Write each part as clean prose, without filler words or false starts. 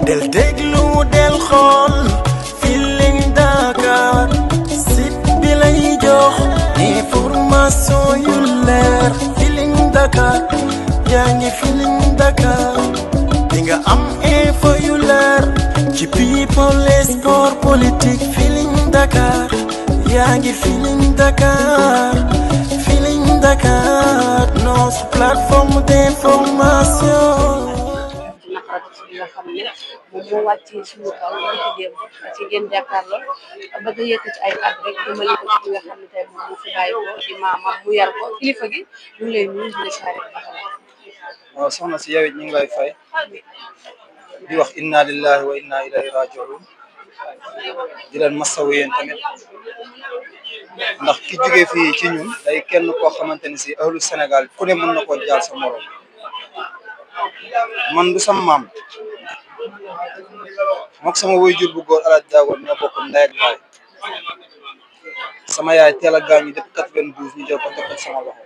del déglu del xool Feeling Dakar site bi lay jox information yu leer Feeling Dakar yaa ngi Feeling Dakar di nga am info yu leer ci people et sport politique Feeling Dakar yaa ngi Feeling Dakar Feeling Dakar notre plateforme d'information. nga xam ne moom moo wàccee suñu kaw ci démb ci ngeen jàkkaarloo bëgg a yëkkati ay kàddu rek jëmale ko ci ki nga xam ne tey moom moo fi bàyyi ko di maamam mu yar ko kilifa gi ñu ngi lay nuyu di la saare waaw soxna si yow it ñu ngi lay fay di wax inna lillahi wa inna ilayhi raji'un di leen masawu yéen tamit ndax ki jógee fii ci ñun day kenn koo xamante ni si ahlu Sénégal ku ne mën na koo jaal sa morom man du sama maam mook sama waajur bu góor Alaaji Daagoon ñoo bokk ndey ak baay sama yaay teel a gaañu depuis 92 ñu jël ko teg sama loxo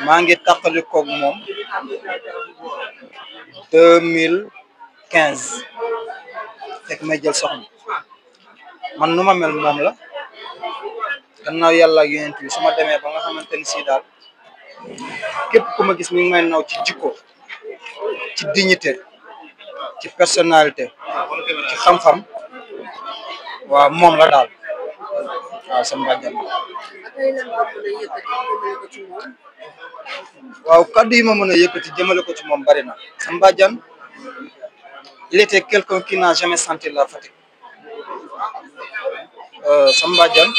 maa ngi tàqali koog moom 2015 fekk may jël soxna man nu ma mel moom la gannaaw yàlla ak yonent bi su ma demee ba nga xamante ni si daal képp ku ma gis mi ngi may naw ci jikko ci dignité ci personnalité ci xam-xam waaw moom la daal waaw sama bàjjan waaw kaddu yi ma mën a yëkkati jëmale ko ci moom bari na sama bàjjan il était quelqu'un qui n'a jamais senti la fatigue sama bàjjan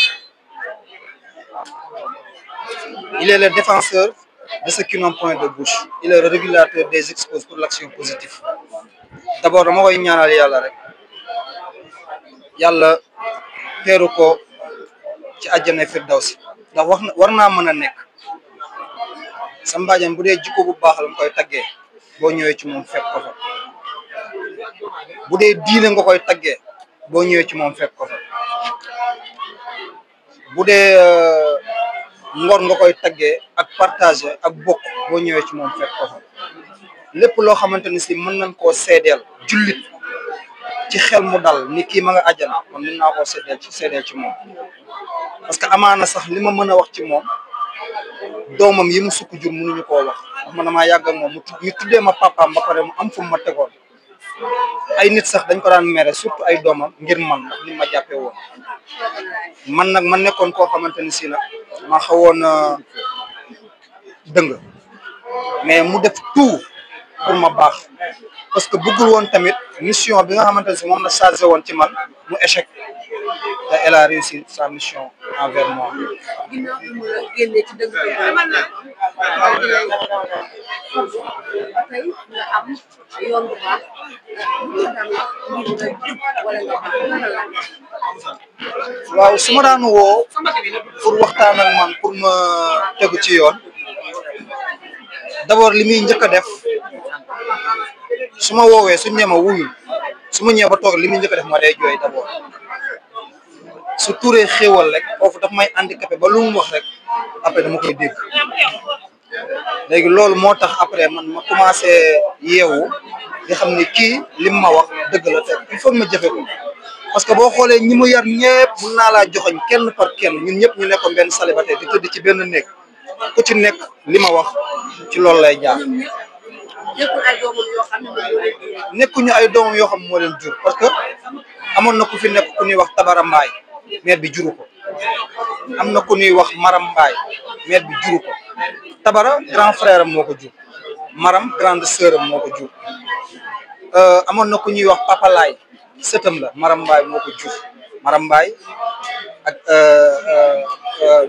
il est le défenseur de ceux qui n'ont point de bouche il est le régulateur des expos pour l'action positive d'abord dama koy ñaanal yàlla rek yàlla teeru ko ci àjjana firdawsi ndax war naa mën a nekk sama bàjjan bu dee jikko bu baax la nga koy taggee boo ñëwee ci moom fekk ko fa bu dee diine nga koy taggee boo ñëwee ci moom fekk ko fa bu dee ngor nga koy taggee ak partager ak bokk boo ñëwee ci moom fekk ko fa lépp loo xamante ni si mën nañ koo seedeel jullit ci xel mu dal ni kii ma nga àjjana man mën naa koo seedeel ci moom parce que amaana sax li ma mën a wax ci moom doomam yi mu sukk jur mënuñu koo wax ndax man damaa yàgg ak moom ñu tuddee ma papaam ba pare mu am fu mu ma tegoon ay nit sax dañ ko daan mere surtout ay doomam ngir man ndax ni ma jàppee woon man nag ma nekkoon koo xamante ni si nag ma xawoon dëng mais mu def tout pour ma baax parce que bëggul woon tamit mission bi nga xamante ne si moom la chargé woon ci man mu échec te elle a réussi sa mission envers moi. ginnaaw bi mu la génnee ci dëgg tey nga am yoon bu baax waaw su ma daan woo pour waxtaan ak man pour ma tegu ci yoon d'abord li muy njëkk a def su ma woowee su ñëwee ma wuyul su ma ñëwee ba toog li muy njëkk a def ma day jooy d'abord su turee xéewal rek foofu daf may handicapé ba lu mu wax rek après dama koy dégg léegi loolu moo tax après man ma commencé yeewu nga xam ne kii lim ma wax dëgg la te il faut ma jëfe ko parce que boo xoolee ñi mu yar ñëpp mun naa laa joxoñ kenn par kenn ñun ñëpp ñu nekkoon benn célibataire di tëdd ci benn néeg ku ci nekk li ma wax ci loolu lay jaar nekkuñu ay doomam yoo xam moo leen jur parce que amoon na ku fi nekk ku ñuy wax Tabara Mbaay mère bi juru ko am na ku ñuy wax Maram Mbaay mère bi juru ko Tabara grand frère am moo ko jur Maram grande sœur am moo ko jur amoon na ku ñuy wax Papa Laay sëtam la Maram Mbaay moo ko jur Maram Mbaay ak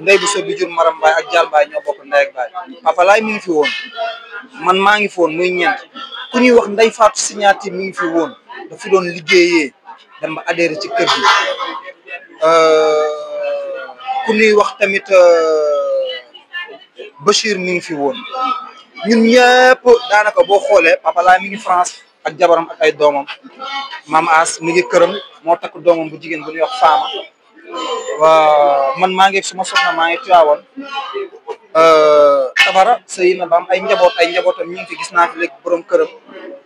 ndey bu so bi jur Maram Mbaay ak Jaal Mbaay ñoo bokk ndey ak baay Papa Laay mi ngi fi woon man maa ngi fi woon muy ñeent ku ñuy wax Ndey Faatu Signaati mi ngi fi woon dafa doon liggéeyee dem ba adhéré ci kër gi ku ñuy wax tamit Bachir mi ngi fi woon ñun ñëpp daanaka boo xoolee Papa Laay mi ngi France ak jabaram ak ay doomam maam As mi ngi këram moo takk doomam bu jigéen bu ñuy wax Faama waa man maa ngi suma soxna maa ngi Tiwaawoon Tabara sëy na ba am ay njabootam ñu ngi fi gis naa fi léegi borom këram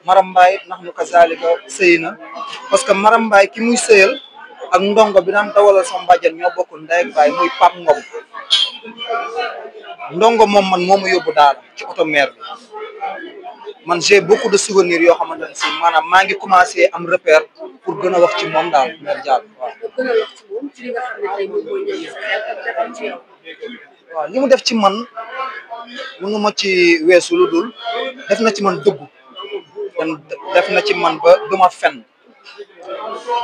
Maram Mbaye ndax ñu kazalika sëy na parce que Maram Mbaye ki muy sëyal ak ndongo bi daan dawalal sama bàjjen ñoo bokk ndey ak baay muy Pape Ngom ndongo moom man moo ma yóbbu daal ci oto maire bi man j'ai beaucoup de souvenirs yoo xamante ne si maanaam maa ngi commencé am repère pour gën a wax ci moom daal maire Diallo waaw li mu def ci man mënu ma ci weesu lu dul def na ci man dëggu def na ci man ba duma fen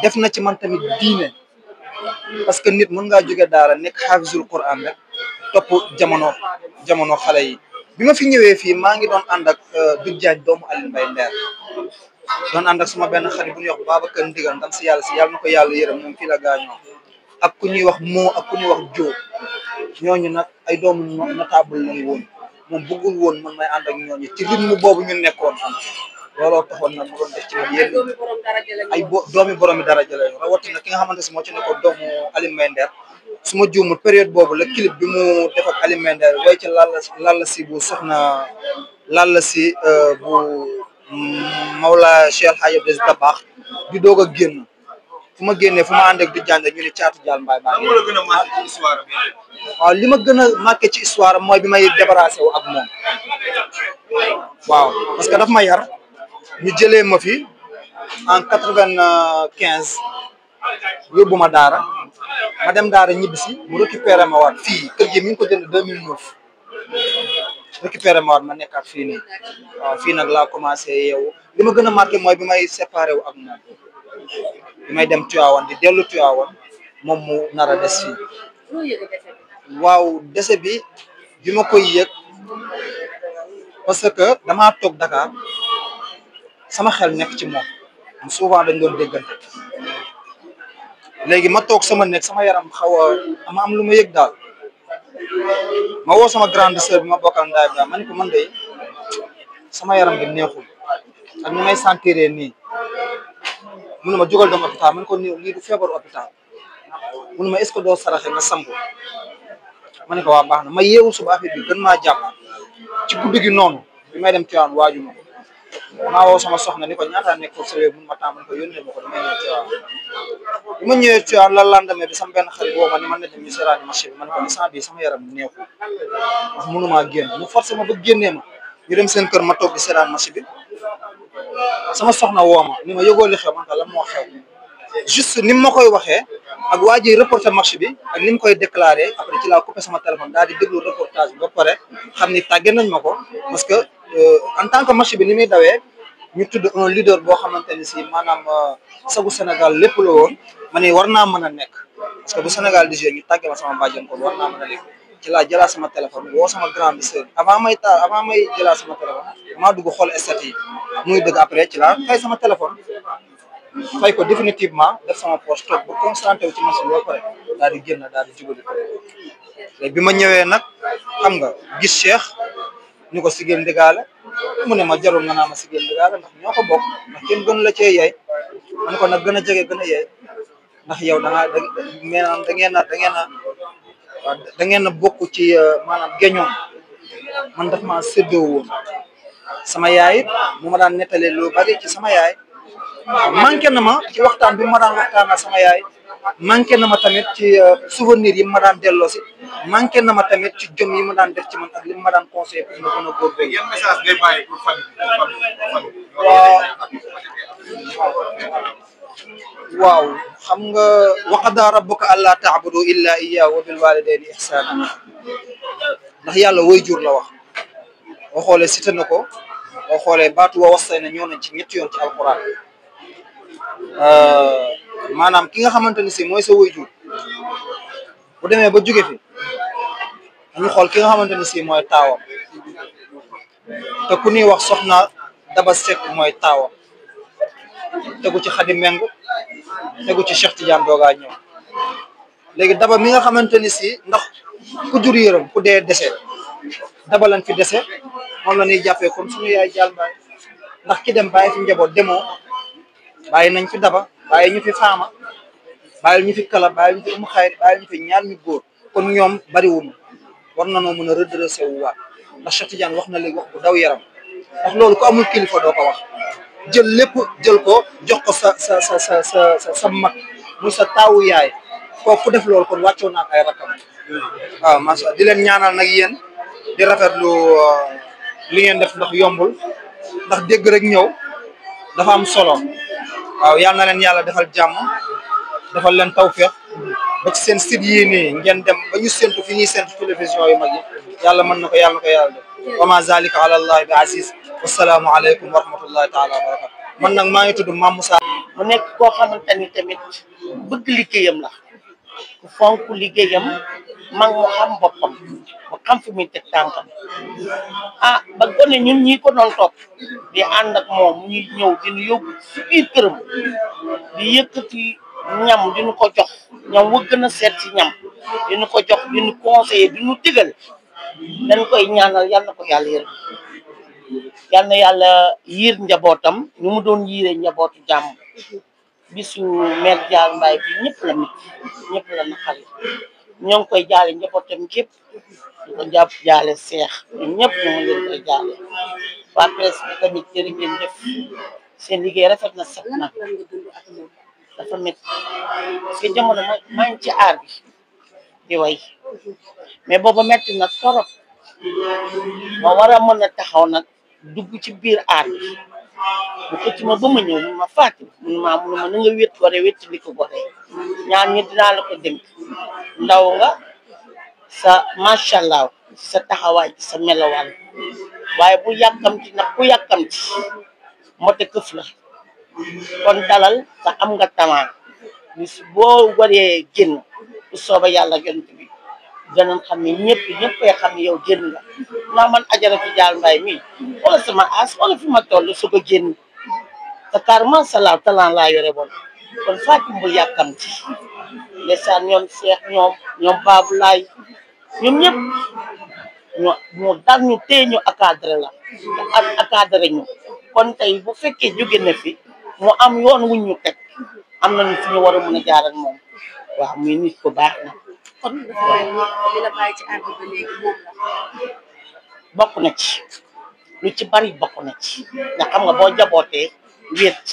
def na ci man tamit diine parce que nit mën ngaa jóge daara nekk xaafisul Quran rek topp jamono xale yi bi ma fi ñëwee fii maa ngi doon ànd ak Doudou Diagne doomu Alioune Mbaye Nder doon ànd ak suma benn xarit bu ñuy wax Babacar Ndigal ndam si yàlla na ko yàlla yërëm moom fii la gaañoo ak ku ñuy wax moo ak ku ñuy wax joo ñooñu nag ay doomu notable lañ woon moom bëggul woon man may ànd ak ñooñu ci rythme boobu ñu nekkoon looloo taxoon nag mu doon def ci man yéen ay doomi boromi daraja lañu rawatina ki nga xamante si moo ci nekkoon doomu Alioune Mbaye Nder su ma juumul période boobu la clip bi mu def ak Alioune Mbaye Nder way ci lalla si bu soxna lalla si bu Mawla Cheikh Hadj Abdou Dabakh di doog a génn fu ma génnee fu ma ànd ak di jàng ñu ne Caatu Jaal Mbaye baa waaw li ma gën a marqué ci histoire mooy bi may débarrassé wu ak moom waaw parce que daf ma yar ñu jëlee ma fi en 95 yóbbu ma daara ma dem daara ñibbisi mu récupéré ma waat fii kër gi mi ngi ko jënd 2009 récupéré ma waat ma nekkaat fii nii waaw fii nag laa commencé yow li ma gën a marqué mooy bi may séparé wu ak moom bi may dem Tivaouane di dellu Tivaouane moom mu nar a des fii waaw dese bi ma koy yëg parce que damaa toog Dakar sama xel nekk ci moom souvent dañ doon déggante léegi ma toog sama nekk sama yaram xaw a am lu ma yëg daal ma woo sama grande sœur bi ma bokkal ndaay bi ma ne ko man de sama yaram bi neexul ak ni may sentiree nii mu ne ma jógal dem hôpital ma ne ko lii du feebaru hôpital mu ne ma est-ce que doo saraxe nga sangu ma ne ko waa baax na ma yeewu suba affaire bi gën maa jàpp ci guddi gi noonu bi may dem Tivaouane waaju ma ko maa woo sama soxna ni ko ñaata nekk foofu sawee mun ma temps ma ne ko yónnee ma ko damay ñëw Tivaouane bi ma ñëwee Tivaouane la lendemain bi sama benn xarit woo ma ni man na dem ñu seeraani marché bi ma ne ko instant bi sama yaram neexul wax mënumaa génn mu forcé ma ba génnee ma ñu dem seen kër ma toog di seeraan marché bi sama soxna woo ma ni ma yëgoo li xew man ko lan moo xew juste ni ma koy waxee ak waa ji reporté marché bi ak ni mu koy déclaré après ci laa coupé sama téléphone daal di déglu reportage bi ba pare xam ni tàgge nañ ma ko parce que en tant que marché bi ni muy dawee ñu tudd un leader boo xamante ni si maanaam sagu Sénégal lépp la woon ma ne war naa mën a nekk parce que bu Sénégal di joué ñu tàgge ma sama bàjjen kon war naa mën a nekk ci laa jëlaat sama téléphone woo sama grande sœur avant may jëlaat sama téléphone maa dugg xool stat yi muy dëgg après ci laa fay sama téléphone fay ko définitivement def sama poche toog ba concentré wu ci machine bi ba pare daal di génn daal di jubali ko léegi bi ma ñëwee nag xam nga gis Cheikh ñu ko sigéel ndigaale mu ne ma jarul nga naa ma sigéel ndigaale ndax ñoo ko bokk ndax kenn gën la cee yey man ko nag gën a jege gën a yey ndax yow da ngeen a bokk ci maanaam geñoon man daf ma séddoo woon sama yaay mu ma daan nettalee lu bari ci sama yaay manqué na ma ci waxtaan bi ma daan waxtaan ak sama yaay manqué na ma tamit ci souvenir yi ma daan delloo si manqué na ma tamit ci jom yi ma daan def ci man ak li ma daan conseillé pour ma gën a góorgóorlu. yan message ngay bàyyi pour famille. waaw xam nga wa qadaa rabbuka allaa ta'budu illaa iyyaahu wa bil waalidayni ihsaana ndax yàlla waajur la wax boo xoolee cité na ko boo xoolee baatu wa wassayna ñëw nañ ci ñetti yoon ci alquran maanaam ki nga xamante ni si mooy sa waajur bu demee ba jóge fi dañu xool ki nga xamante ni si mooy taawam te ku ñuy wax soxna Daba Seck mooy taawam tegu ci Xadi Meng tegu ci Cheikh Tidiane doogaa ñëw léegi Daba mi nga xamante ni si ndax ku jur yërëm ku dee dese Daba lañ fi dese moom la ñuy jàppee comme suñu yaay Jaal Mbaay ndax ki dem bàyyi fi njaboot demoo bàyyi nañ fi Daba bàyyi ñu fi Faama bàyyi ñu fi Kala bàyyi ñu fi Umu Xayri bàyyi ñu fi ñaar ñu góor kon ñoom bariwuñu war na noo mën a redressé wu waat ndax Cheikh Tidiane wax na léegi wax bu daw yaram ndax loolu ku amul kilifa doo ko wax jël lépp jël ko jox ko sa mag muy sa taawu yaay kooku ku def loolu kon wàccoo naa ay rakam waaw macha Allah di leen ñaanal nag yéen di rafetlu li ngeen def ndax yombul ndax dégg rek ñëw dafa am solo waaw yal na leen yàlla defal jàmm defal leen tawfeex ba ci seen site yii nii ngeen dem ba ñu séntu fi ñuy séntu télévision yu mag yi yàlla mën na ko yàlla def wa ma zalika ala allahi bi aziz wasalaamu aleykum wa rahmatullahi taala wa barakatu man nag maa ngi tudd Mame Moussa mu nekk koo xamante ni tamit bëgg liggéeyam la ku fonk liggéeyam mag mu xam boppam mu xam fi muy teg tànkam ba gone ñun ñi ko doon topp di ànd ak moom ñuy ñëw dinu yóbbu si biir këram di yëkkati ñam dinu ko jox ñam wa gën a seet si ñam dinu ko jox dinu conseiller dinu digal dañ koy ñaanal yal na ko yàlla yërëm yal na yàlla yiir njabootam ñu mu doon yiiree njabootu jàmm bisu mère Dial Mbaye bi ñëpp la mit ñëpp la naqari ñoo ngi koy jaale njabootam gépp di ko jàpp jaale seex ñun ñëpp ñu ngi leen koy jaale waa presse bi tamit jërë ngeen def seen liggéey rafet na sax na dafa métti parce que jamono maa ngi ci aar bi di way mais booba métti na torop ma war a mën a taxaw nag dugg ci biir aar bi mu xëcc ma ba ma ñëw mu ma fàtti mu ma na nga wét gore wét li ko gore ñaar ñi dinaa la ko dénk ndaw nga sa macha allah sa taxawaay ci sa melawaan waaye bu yàkkamti nag ku yàkkamti mote këf la kon dalal sa am nga tamaan bis boo waree génn bu sooba yàlla yonent bi danañ xam ne ñëppay xam ne yow génn nga ndax man Ajaratu Dial Mbaye mii wala sama as wala fi ma toll su ko génn te carrément salaam talent laa yore woon kon Fatim bul yàkkamti ndeysaan ñoom Cheikh ñoom Babou Laye ñoom ñëpp ñoo dal ñu téye ñu encadré la encadré ñu kon tey bu fekkee jóge na fi mu am yoon wuñ ñu teg am nañu fi ñu war a mën a jaar ak moom waaw muy nit ko baax na kon li la bàyyi ci ànd ba léegi moom la bokk na ci lu ci bari bokk na ci ndax xam nga boo jabootee wéet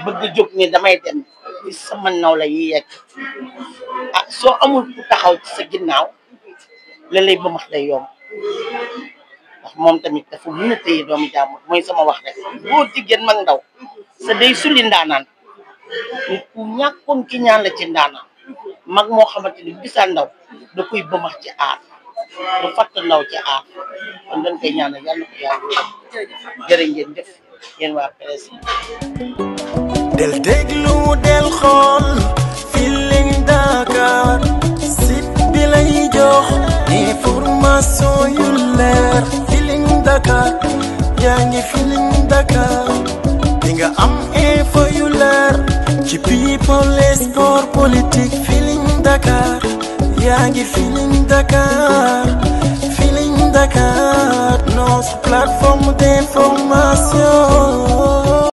bëgg jóg ni damay dem ci sama naw la yi yegg soo amul ku taxaw ci sa ginnaaw la lay ba max lay yomb ndax moom tamit dafa mën a téye doomu jàmbur mooy sama wax rek boo jigéen mag ndaw sa day sulli ndaanaan nit ku ñàkkoon ki ñaan la ci ndaanaan mag moo xamante ni bisa ndaw da koy bëmax ci aar du fatt ndaw ci aar kon dañ koy ñaanal yàlla ko yàlla jërë ngeen def yéen waa presse del déglu del xool Feeling Dakar site bi lay jox information yu leer Feeling Dakar yaa ngi Feeling Dakar di nga am info yu leer ci people et sport politique Feeling Dakar yaa ngi Feeling Dakar Feeling Dakar notre plateforme d'information